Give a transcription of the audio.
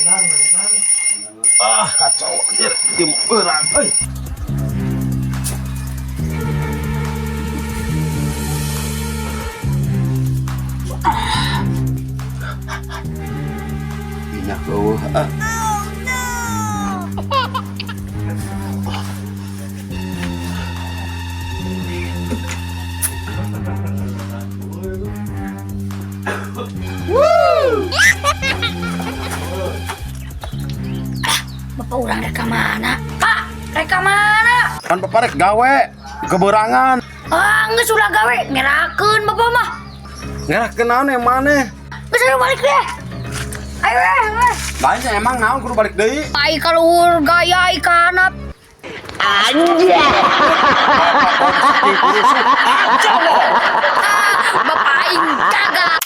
Ah, kacau anjir. Ieu mah beurang euy. Minyak eueuh ah. Bapak urang rek ka mana? Pak, rek ka mana? Kan bapak rek gawe kebeurangan. Ah, geus ulah gawe, ngerakeun bapak mah. Ngerah naon yang mana? Geus ayo balik deh. Ayo eh, eh. Lain sih emang naon kudu balik deui. Ai kaluhur gaya ai kanap. Kacau loh. Bapak aing kagak.